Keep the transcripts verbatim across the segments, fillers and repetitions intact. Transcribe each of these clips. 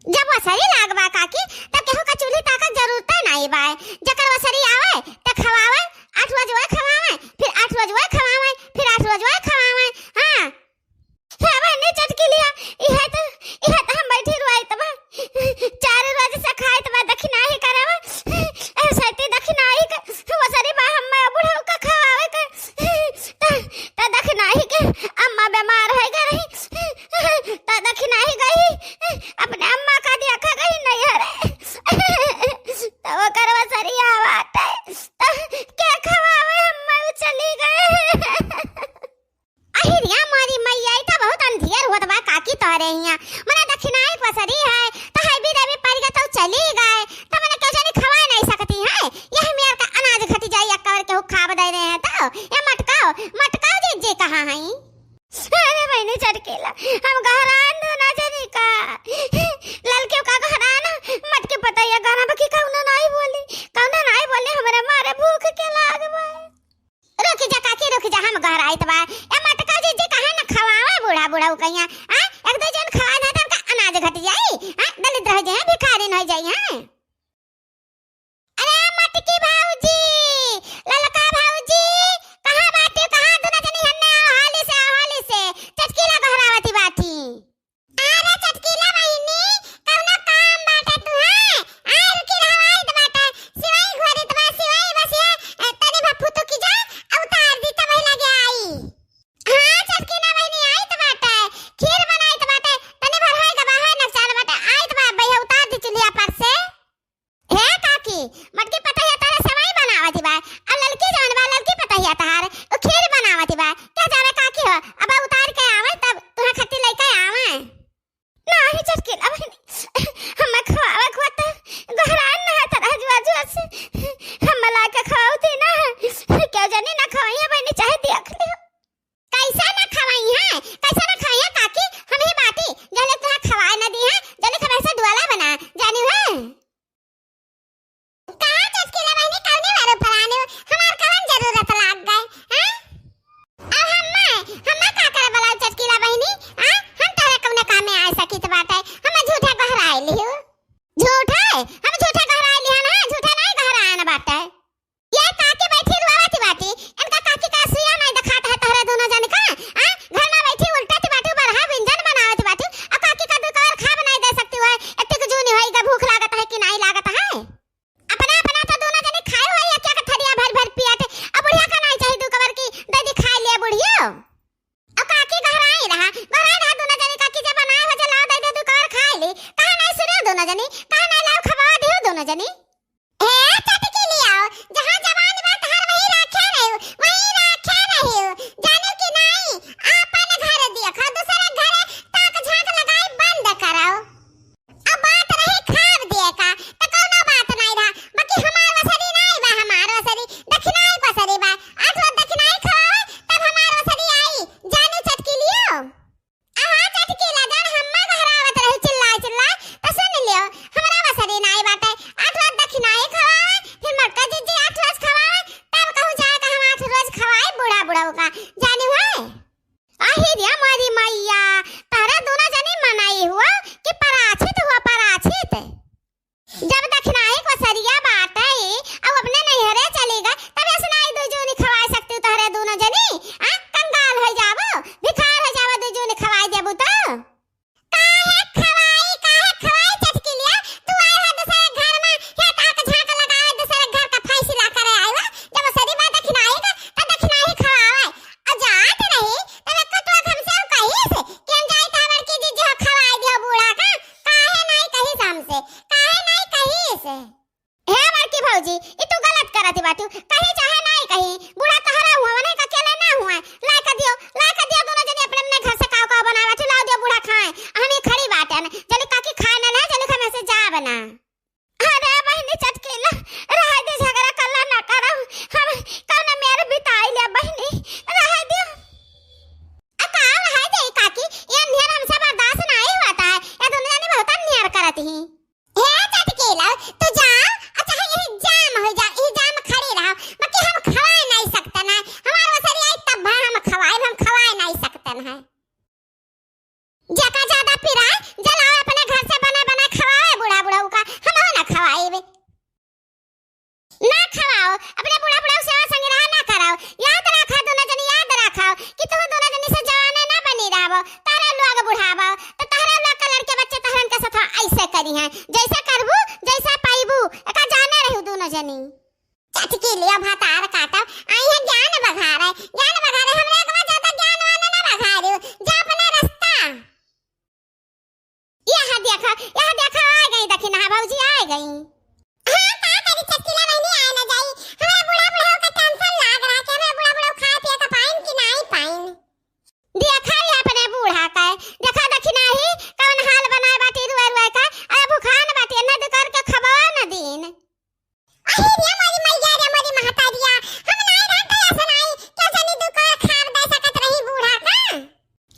जब वसरी लाग बा काकी, तब केहू का चूल्ही ताकत जरूरत नाई बा। जकर वसरी आवे, त खवावे, आठ रोज वह खवावे, फिर आठ रोज वह खवावे, फिर आठ रोज वह खवावे। हाँ। हाँ, बहिनी चटकिलिया, इहे त, इहे त हम बैठी रुआइत बा। चार रोज से खाइत बा, दखिनाही करब। ए, सैती दखिनाही के, वसरी बा, हम मैं बुढ़ऊ का खवावे के। त, त दखिनाही के अम्मा बीमार होइ गई रही। त दखिनाही गई, अपने अम्मा का देखा गई नैहरे। त ओकर वसरिया बाटे। त के खवावे, हम मैं चली गई। अहिरिया मोरी मैया, ई त बहुत अंधियर होत बा काकी तोहरे हियाँ। मने दखिनाही पसरी है, त हैवी देवी परिगत चली गए, त मने केहू जनी खवाए नाई सकती है। यह मेर का अनाज घटी जाई, अक्का बेर केहू खाब दे रहे हैं त। ए मटकाओ, मटकाओ जिज्जी कहाँ हई? अरे बहिनी चटकिला, हम घरान दूना जनी का। ललकियो का घरान, मटकी पतैया घरा बा कि कौनो नाई बोली, कौनो नाई बोली, हमरे मारे भूख के लाग बा। रुकि जा काकी, रुकि जा, हम घराइत बा। ए मटका जिज्जी काहे न खवावे बूढ़ा बूढ़ा उ कहिया? हाँ? एक दो जन खवाए ना त उनका अनाज घट जाई। हाँ? दलिद्र होइ जाई, भिखारिन होइ जाई, हाँ? अरे मटकी भौजी, ललका भौजी, कहाँ बाटी, कहाँ दूना जनी हन्ने आओ, हाली से आओ, हाली से। चटकिला घरावती बाटी। अरे चटकिला बहिनी, कौनो काम बाटे तुहे? आ रुकी रहो, आइत बाटे। सिवाई घोरित बा, सिवाई बस ये, ए, तनी भा फुतुकी जा, आ उतार दी तब लगे आई। हाँ चटकिला बहिनी, आइत बाटे। खीर बनाइत बाटे, तनी भर है गबा है नकचाल बाटे, आइत बा, भैया उतार दी चुलिया पर से। हे काकी, मटकी पतैया तोहरे सेवई बनावत बा, आ ललकी जवन बा, ललकी पतैया तोहार, उ खीर बनावत बा। के जाने काकी हो, अब उतार के आवे, तब तुहा खत्ती लइके आवे। नाही चटकिला बहिनी, हम खवावे खुआते, गोहरान ना है तरह जुआ जुआ से, हम ला के खवावती ना है, केहू जनी ना खवाइया बहिनी, चाहे देख लियो। कैसा ना खवाई है, कैसा ना खवाई है काकी, हम ही बाटी, जले तुहा खवाए ना दी है, जले खबर से दुआला बना, जानी है। कहाँ चटकिला बहिनी, कौने वारो फलाने, हमार कवन जरूरत लाग गए, हैं? अब हम्मा, हम्मा का करे बलाऊ चटकिला बहिनी, हाँ? हम तोहरे कौने काम में आ सकित बाटे, हम झूठा गहराए लिहू। झूठा? हम झूठा गहराए लिहन, हाँ? झूठा नहीं गहराए न बाटे। ये काकी बैठी रुआवत बाटी, इनका काकी का सुइया नहीं दिखात है तोहरे दोनों जन का, हाँ? घर में बैठी उल्टत बाटू, बरहा व्यंजन बनावत बाटू, और काकी का दो कवर खाब नहीं दे सकती है, इतनी जूनी होई गा, भूख लागत है कि नहीं लागत है? अपना, अपना तो दोनों जनी खाए हुए एक, एक थरिया भर भर पियत। अब बुढ़िया का नाई चाही दू कवर की दे दी खाए लिया बुढ़ियो। अब काकी घराई रहा, घराई रहा दोनों जनी काकी जब बनाए हो जे लाओ दे दे दू कवर खाए ली। कहा नाई सुनो दोनों जनी, कहा नाई लाओ खवा दियो दोनों जनी। ए चटकी लियाओ, जहाँ जवान बा तहार वही राखे रहियो, वही राखे रहियो। जानो कि नाई, आपन घर देखो, दूसरे घरे ताक झांक लगाई बंद करो। अब बात रही खाब दिए का, त कौनो बात नाई रहा, बाकी हमार वसरी नाई बा, हमार वसरी दखिनाई पसरी बा। आठ रोज दखिनाई खवावे, तब हमार वसरी आई। जानू चटकी लियो। अहा चटकी ला, जान हम्मा घरावत रही चिल्लाए चिल्लाए, त सुन लियो, हमरा वसरी नाई बाटे। आठ रोज दखिनाई खवावे, फिर मोटका जिज्जी आठ रोज खवावे, तब कहू जाए का हम आठ रोज खवाई बूढ़ा बूढ़ा का। जानू है? आही रे मोरी मैया, तहरे दोनों जनी मनाई हुआ कि पराछित हुआ, पराछित। जब दखिनाही को सरिया बाटे, अब अपने नैहरे चली गए, तब ऐसे नाई दू जूनी खवाई सकती तहरे दोनों जनी, आ? कंगाल हो जाबो, भिखार हो जाबो, दू जूनी खवाई देबू तो। काहे खवाई, काहे खवाई चटकिलिया? तू आए हो दूसरे घर में, हे ताक झांक लगावे, दूसरे घर का फैसला करे आए हो। जब सरी बात दखिनाही का, त दखिनाही खवावे। और जात रही, तब एक तो हमसे हम कही से कि हम जाई त बड़की जीजी हो खवाई दियो बूढ़ा का। काहे नाई कही से हमसे? काहे नाई कही से? हे बड़की भौजी, ई तू गलत करत बाटू। कही चाहे नाई कही, बूढ़ा तहरा हुआ, नहीं का अकेले ना हुआ। ला के दियो, ला के दियो, दोनों जने अपने अपने घर से काव काव बनावा, लाओ दियो बूढ़ा खाए। हम ही खड़ी बाटे न, जल्दी काकी खाए न ले, जल्दी घर में से जा बना। अरे बहिनी चटकिला, रहे दे, झगड़ा कल्ला ना करो। हम कौन मेर बिताई ले बहिनी, रहे दे। आ का रहे दे काकी, ये नियर हमसे बर्दाश्त नहीं होता है। ये दोनों जने बहुत नियर करत ही। हे चटकिला, तू जाओ, आ चाहे यही जाम हो जा, यही जाम खड़ी रहो, बाकी हम खवाए नहीं सकते ना। हमार वसरी आई तब भा हम खवाए, हम खवाए नहीं सकते ना। जेका ज्यादा पिराए, जलाओ अपने घर से बना बना खा। जैसे करबू, जैसे पाइबू, एका जाने रहू दोनों जनी। चटकी लिया भतार काटब, आई है ज्ञान बघारे, ज्ञान बघारे, हमरे अगवा ज्यादा ज्ञान वान ना बघारियो, जा अपना रास्ता। यहाँ देखा, यहाँ देखा, आ गई दखिनहा भौजी, आ गई। हाँ, का करी चटकीला बहिनी, आए ना जाई, हमरा बूढ़ा बुढ़ऊ का tension लाग रहा कि हमरा बूढ़ा बुढ़ऊ खाए पिए का पाइन कि नाई पाइन। देखा ही अपने बूढ़ा का, देखा दखिनही कौन हाल बनाए बाटी रुए रुए का, अरे भुखान बाटी, न दुकर के खबो न दीन। अही रे मोरी मैया रे मोरी महतारिया, हम नाई रहन त ऐसे नाई, कैसे नी दुकर खाब दे सकत रही बूढ़ा का।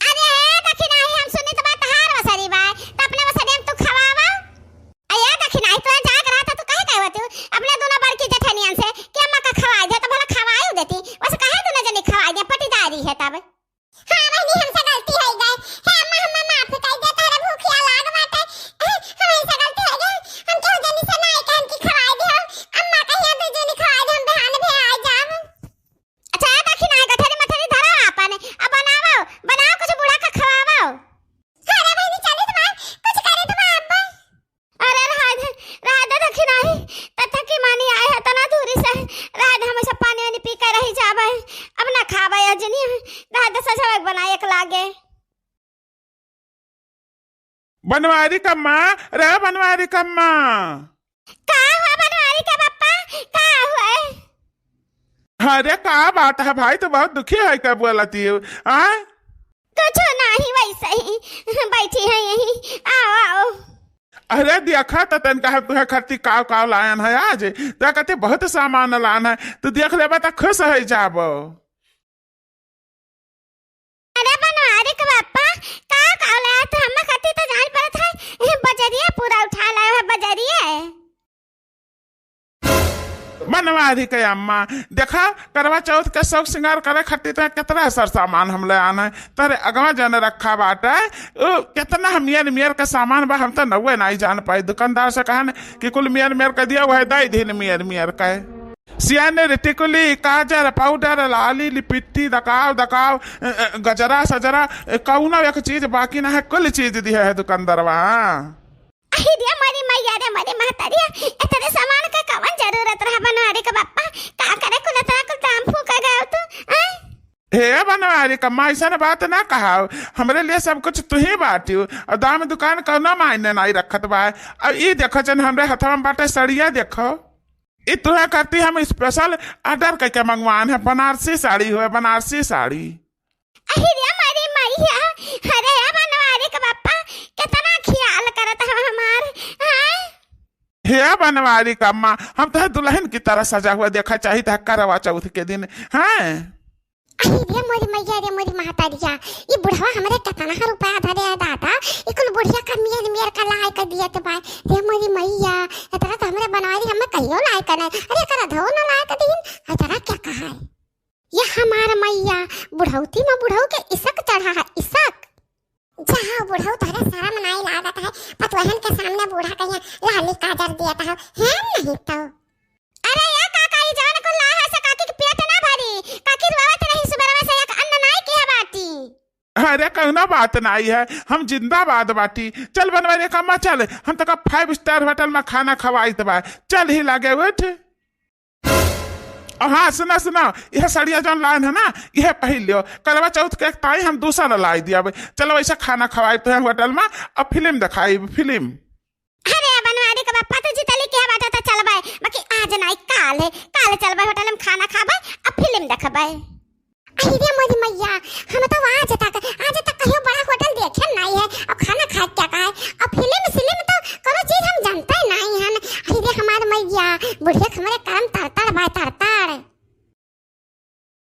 अरे दखिनही, हम सुनी त बात हार वसरी बाय, त अपने वसरी हम तू खवावा। अये दखिनही, तू जाग रहा था, तू कहे कहे होती अपने दोनों बड़की जेठनियन से कि अम्मा का खवाई दे, त भला खवाई देती, वैसे कहे तू न जनी खवाई दे, पटीदारी है तब। हाँ बहिनी, हमसे गलती होइ गए। हे अम्मा, हमें माफ कर दे, तोहरे भूखिया लाग बाटे। हमसे गलती होइ गए। हम केहू जनी से नाई कहन की खवाई दे हम। अम्मा कहिया दू जनी खवाई दे, हम बिहान भी आ जाब। अच्छा, ए दखिनही, गठरी मठरी धरा आपन। अब बनावो, बनाओ कुछ बूढ़ा का खवावो। अरे बहिनी, चलित बा, कुछ करित बा अब। अरे राधे, राधे दखिनही, तथा की मानी आए है तना दूरी से। राधे, हम सब पानी वानी पी के रही जाबे। अब ना खाबे अजनी। राधे, सजवक बनाए एक लागे। बनवारी कम्मा, रे बनवारी कम्मा। का हुआ बनवारी के पप्पा? का हुआ? अरे का बात है भाई, तू बहुत दुखी है का बोलती हो? आ? कुछ नाही, वैसे ही बैठी है यही। आओ, आओ। अरे देखा त तन कहा तुहे खत्ती काव काव लायन है आज। त कहते बहुत सामान लान है, तू देख लेबा त खुश है जाबो। अरे बनवारी के पप्पा, का काव लाया तू? हम खत्ती तो जान पड़त है, बजरिया पूरा उठा लाया है, बजरिया। बनवारी के अम्मा, देखा, करवा चौथ के शौक सिंगार करे खातिर तोहे कितना सर सामान हम ले आना है। तोरे अगवा जन रखा बाटे, उ कितना हम मियर मियर के सामान बा, हम तो नौवे नाई जान पाई। दुकानदार से कहन कि कुल मियर मियर के दिया, वह दे दिन मियर मियर के। सियाने रे टिकुली, काजर, पाउडर, लाली, लिपिट्टी, दकाव, दकाव, अ, अ, गजरा, सजरा, अ, कौनो एक चीज बाकी ना है, कुल चीज दिया है दुकानदारवा। अहि रे मोरी मैया रे मोरी महतरिया, इतने सामान का कवन जरूरत रहा बनवारी के पप्पा? का करे कुल इतना कुल दाम फूके गए तू, आय? हे बनवारी कम्मा, ऐसन बात ना कहाव, हमरे लिए सब कुछ तू ही बाटियो, और दाम दुकान कौनो मायने नाई रखत बा। अब ई देखो जन हमरे हथवा में बाटे सड़िया देखो, ई तुहे खातिर हम special order करके मंगवान है, बनारसी साड़ी हुए, बनारसी साड़ी। अहि रे मोरी मैया, अरे या बनवारी के पप्पा, कितना ख्याल करत हव हमार, हाँ? हे बनवारी कम्मा, हम तोहे दुल्हन की तरह सजा हुआ देखा चाहित है करवा चौथ के दिन, हाँ? अहि रे मोरी मैया रे मोरी महतरिया, ई बुढ़वा हमरे कितना रुपया धरे है दादा, ई कुल बुढ़िया का मियर मियर का लाए के दियत बा, रे मोरी मैया, इतना तो हमरे बनवारी हमें कहियो लाए के नहीं, अरे एकरा धो न लाए के दीन, इतना क्या कहा है? ये हमार मैया, बुढ़ौती में बुढ़ऊ के इसक चढ़ा है, इसक। जहाँ बुढ़ऊ तोहरे शरम नाई लागत है, पतोहन के सामने बूढ़ा कहिया लाली काजर दियत है, है नहीं तो। अरे या काका, ई जवन कुल लाहा से काकी के पेट ना भरी, काकी रोवत रही सुबरवा से, एक अन्न नाई किया बाटी। अरे कौनो बात नाई है, हम जिंदाबाद बाटी। चल बनवारी कम्मा चल, हम तोका five star hotel में खाना खवाइत बा। चल ही लागे उठ। और हाँ, सुना, सुना, यह सड़िया जौन लाइन है ना, यह पहिर लियो। करवा चौथ के ताई हम दूसरा लाई दिया। चलो, वैसे खाना खवाई तो है होटल में, अब फिल्म दिखाई, फिल्म। अरे बनवारी के पप्पा, तू जितली के बाटे तो चलबे, बाकी आज नाई, काल है, काल चलबे होटल में खाना खाबे, अब फिल्म देखबे। अरे मोरी मैया, हम तो आज तक, आज तक कहियो बड़ा होटल देखे नाई है, अब खाना खाए क्या का है, अब फिल्म, फिल्म तो कोनो चीज हम जानते नाई हन। अरे हमार मैया, बुढ़िया के हमरे करम